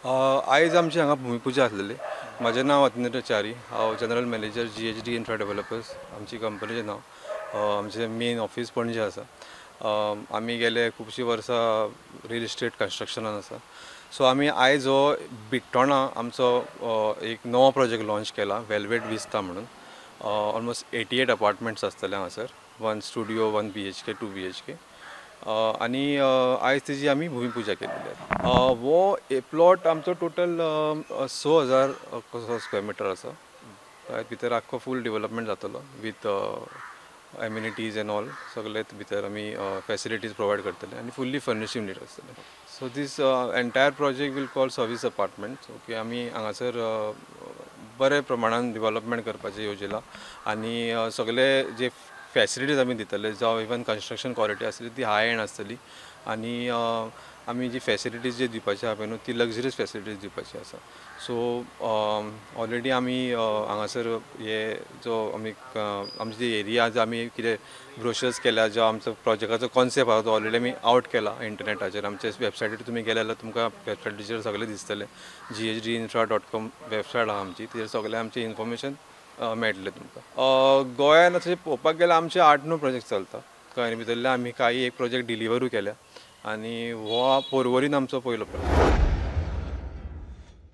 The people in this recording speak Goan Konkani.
आयज आमची हांगा भुमिपुजा आसलेली. म्हाजें नांव अतिंद्र च्यारी, हांव general manager GHD infra developers आमची कंपनीचें नांव. आमचें मेन ऑफीस पणजे आसा. आमी गेले खुबशीं वर्सां रियल इस्टेट कन्स्ट्रक्शनान आसा. सो आमी आयज हो बिट्टोणा आमचो एक नवो प्रोजेक्ट लॉन्च केला, वेल्वेट विस्ता म्हणून. ऑलमोस्ट 88 अपार्टमेंट्स आसतले हांगासर, 1 स्टुडियो, 1 BHK, 2 BHK. आनी आयज तेजी आमी भुमिपुजा केल्ली आसा. हो प्लॉट आमचो टोटल 6000 स्क्वेअर मिटर आसा. भितर आख्खो फूल डेवलपमेंट जातलो विथ एम्युनिटीज एंड ऑल, सगळे भितर आमी फॅसिलिटीज प्रोवायड करतले आनी फुल्ली फर्निश्ड युनीट आसतले. So this entire project will call service apartments. Okay, आमी हांगासर बरे प्रमाणान डेवलपमेंट करपाचें येवजिलां आनी सगळे जे फॅसिलिटीज आमी दितले, जावं इवन कन्स्ट्रक्शन क्वॉलिटी आसतली ती हाय एंड आसतली आनी आमी जी फॅसिलिटीज जी दिवपाची आहा पळय न्हू ती लग्जरीज फॅसिलिटीज दिवपाची आसा. सो ऑलरेडी आमी हांगासर हे जो आमी आमची जी एरिया जो आमी कितें ब्रोशर्स केल्या, जो आमचो प्रोजेक्टाचो कॉन्सेप्ट आहा तो ऑलरेडी आमी आवट केला इंटरनेटाचेर. आमच्या वेबसायटीर तुमी गेले जाल्यार तुमकां वेबसायटीचेर सगळें दिसतलें. ghdinfra.com website आहा आमची, तेजेर सगळें आमचें इन्फॉर्मेशन मेळटलें तुमकां. गोंयान अशें पळोवपाक गेल्यार आमचे 8-9 प्रोजेक्ट चलता, कळ्ळें न्ही. भितरले आमी कांय एक प्रोजेक्ट डिलिवरूय केल्या आनी हो पर्वरीन आमचो पयलो प्रोजेक्ट.